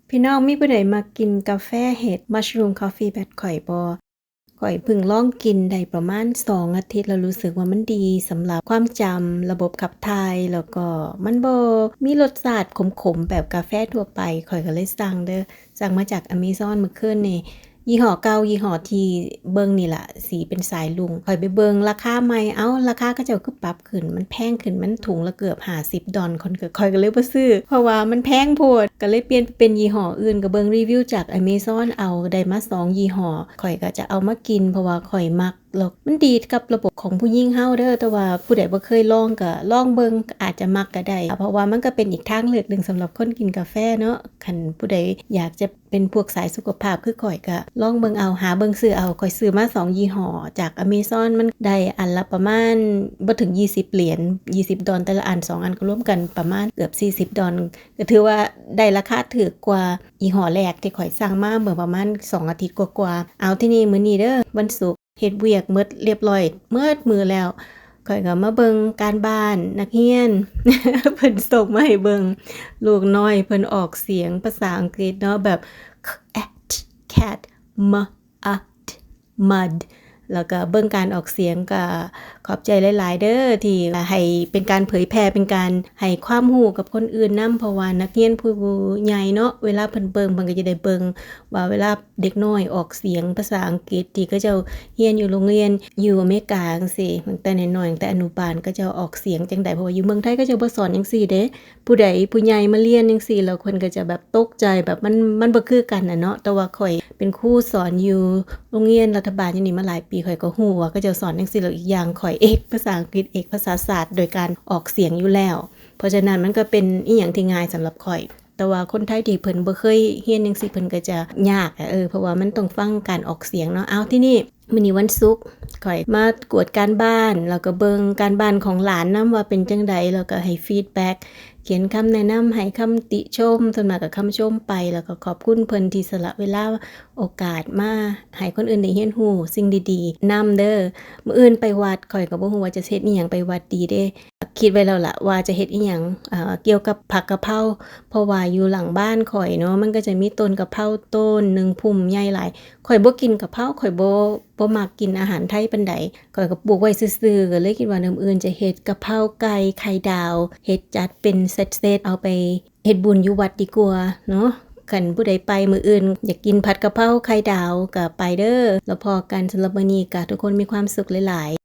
ພີ່ນ້ອງມີຜູ້ໃດມັກກິນກາແຟເຫັດ Mushroom Coffee ແບບຂ້ອຍບໍ່? ຂ້ອຍເພິ່ງລອງກິນໄດ້ປະມານສອງອາທິດ ແລ້ວຮູ້ສຶກວ່າມັນດີສຳລັບຄວາມຈຳ, ລະບົບຂັບຖ່າຍ, ແລ້ວກໍມັນບໍ່ມີລົດຊາດຂົມໆແບບກາແຟທົ່ວໄປ. ຂ້ອຍກໍເລີຍສັ່ງເດີ້, ສັ່ງມາຈາກ Amazon ມື້ຄືນນີ້. ຍີ່ຫໍ້ເກົ່າ, ຍີ່ຫໍ້ທີ່ເບິ່ງນີ້ລະ ສີເປັນສາຍລຸ້ງ. ຂ້ອຍໄປເບິ່ງລາຄາໃໝ່, ເອົ້າ ລາຄາເຂົາເຈົ້າຄືປັບຂຶ້ນ, ມັນແພງຂຶ້ນ, ມັນຖົງລະເກືອບຫ້າສິບດອນ. ຂ້ອຍກໍ ຂ້ອຍກໍເລີຍບໍ່ຊື້ ເພາະວ່າມັນແພງໂພດ, ກໍເລີຍປ່ຽນໄປເປັນຍີ່ຫໍ້ອື່ນ, ກໍເບິ່ງຣີວິວຈາກ Amazon ເອົາ, ໄດ້ມາສອງຍີ່ຫໍ້. ຂ້ອຍກໍຈະເອົາມາກິນ ເພາະວ່າຂ້ອຍມັກ ແລ້ວມັນດີກັບລະບົບຂອງຜູ້ຍິງເຮົາເດີ້. ແຕ່ວ່າຜູ້ໃດບໍ່ເຄີຍລອງກໍລອງເບິ່ງ, ອາດຈະມັກກໍໄດ້, ເພາະວ່າມັນກໍເປັນອີກທາງເລືອກໜຶ່ງສຳລັບຄົນກິນກາແຟເນາະ. ຄັນຜູ້ໃດຢາກຈະເປັນພວກສາຍສຸຂະພາບຄືຂ້ອຍ ກໍລອງເບິ່ງເອົາ, ຫາເບິ່ງຊື້ເອົາ. ຂ້ອຍຊື້ມາສອງຍີ່ຫໍ້ຈາກ Amazon, ມັນໄດ້ອັນລະປະມານບໍ່ເຖິງຍີ່ສິບຫຼຽນ, ຍີ່ສິບດອນແຕ່ລະອັນ, ສອງອັນກໍລວມກັນປະມານເກືອບສີ່ສິບດອນ. ກໍຖືວ່າໄດ້ລາຄາຖືກກວ່າຍີ່ຫໍ້ແລກທີ່ຂ້ອຍສັ່ງມາເມື່ອປະມານສອງອາທິດກວ່າໆ. ເອົາ ທີນີ້ມື້ນີ້ເດີ້ ວັນສຸກ ເຮັດວຽກໝົດລຽບລ້ອຍ ໝົດມື້ແລ້ວ. ຂ້ອຍກໍມາເບິ່ງການບ້ານນັກຮຽນ ເພິ່ນສົ່ງມາໃຫ້ເບິ່ງ. ລູກນ້ອຍເພິ່ນອອກສຽງພາສາອັງກິດເນາະ ແບບ cat, cat, m, at, mud. ແລ້ວກໍເບິ່ງການອອກສຽງ. ກໍຂອບໃຈຫຼາຍໆເດີ້ ທີ່ໃຫ້ເປັນການເຜີຍແຜ່, ເປັນການໃຫ້ຄວາມຮູ້ກັບຄົນອື່ນນຳ, ເພາະວ່ານັກຮຽນຜູ້ໃຫຍ່ເນາະ ເວລາເພິ່ນເບິ່ງ ເພິ່ນກໍຈະໄດ້ເບິ່ງ ວ່າເວລາເດັກນ້ອຍອອກສຽງພາສາອັງກິດ ທີ່ເຂົາເຈົ້າຮຽນຢູ່ໂຮງຮຽນຢູ່ອາເມລິກາຈັ່ງຊີ້ ຕັ້ງແຕ່ນ້ອຍໆ, ຕັ້ງແຕ່ອະນຸບານ ເຂົາເຈົ້າອອກສຽງຈັ່ງໃດ. ເພາະວ່າຢູ່ເມືອງໄທເຂົາເຈົ້າບໍ່ສອນຈັ່ງຊີ້ເດ້. ຜູ້ໃດຜູ້ໃຫຍ່ມາຮຽນຈັ່ງຊີ້ ແລ້ວເພິ່ນກໍຈະແບບຕົກໃຈ, ແບບມັນ ມັນບໍ່ຄືກັນນະເນາະ. ແຕ່ວ່າຂ້ອຍເປັນຄູສອນຢູ່ໂຮງຮຽນລັດຖະບານຢູ່ນີ້ມາຫຼາຍປີ, ຂ້ອຍກໍຮູ້ວ່າເຂົາເຈົ້າສອນຈັ່ງຊີ້. ແລ້ວອີກຢ່າງ ຂ້ອຍເອກພາສາອັງກິດ, ເອກພາສາສາດ ໂດຍການອອກສຽງຢູ່ແລ້ວ. ເພາະສະນັ້ນ ມັນກໍເປັນອີ່ຫຍັງທີ່ງ່າຍສຳລັບຂ້ອຍ. ແຕ່ວ່າຄົນໄທທີ່ເພິ່ນບໍ່ເຄີຍຮຽນຈັ່ງຊີ້ ເພິ່ນກໍຈະຍາກ ເອີ ເພາະວ່າມັນຕ້ອງຟັງການອອກສຽງເນາະ. ເອົາ ທີນີ້ ມື້ນີ້ວັນສຸກ ຂ້ອຍມາກວດການບ້ານ ແລ້ວກໍເບິ່ງການບ້ານຂອງຫຼານນຳວ່າເປັນຈັ່ງໃດ, ແລ້ວກໍໃຫ້ feedback, ຂຽນຄຳແນະນຳ, ໃຫ້ຄຳຕິຊົມ, ສ່ວນມາກກໍຄຳຊົມໄປ, ແລ້ວກໍຂອບຄຸນເພິ່ນທີ່ສະຫຼະເວລາ ໂອກາດມາໃຫ້ຄົນອື່ນໄດ້ຮຽນຮູ້ສິ່ງດີໆນຳເດີ້. ມື້ອື່ນໄປວັດ, ຂ້ອຍກໍບໍ່ຮູ້ວ່າຈະເຮັດອີ່ຫຍັງໄປວັດດີເດ້. ຄິດໄວ້ແລ້ວລະວ່າຈະເຮັດອີ່ຫຍັງ ເອີ ກ່ຽວກັບຜັກກະເພົາ, ເພາະວ່າຢູ່ຫຼັງບ້ານຂ້ອຍເນາະ ມັນກໍຈະມີຕົ້ນກະເພົາຕົ້ນໜຶ່ງ ພຸ່ມໃຫຍ່ຫຼາຍ. ຂ້ອຍບໍ່ກິນກະເພົາ, ຂ້ອຍບໍ່ ບໍ່ມັກກິນອາຫານໄທປານໃດ. ຂ້ອຍກໍປູກໄວ້ຊື່ໆ, ກໍເລີຍຄິດວ່າມື້ອື່ນຈະເຮັດກະເພົາໄກ່ໄຂ່ດາວ, ເຮັດຈັດເປັນເຊັດໆ ເອົາໄປເຮັດບຸນຢູ່ວັດດີກວ່າເນາະ. ຄັນຜູ້ໃດໄປມື້ອື່ນ ຢາກກິນຜັດກະເພົາໄຂ່ດາວ ກໍໄປເດີ້. ແລ້ວພໍ້ກັນ, ສຳລັບມື້ນີ້ກໍທຸກຄົນມີຄວາມສຸກຫຼາຍໆ.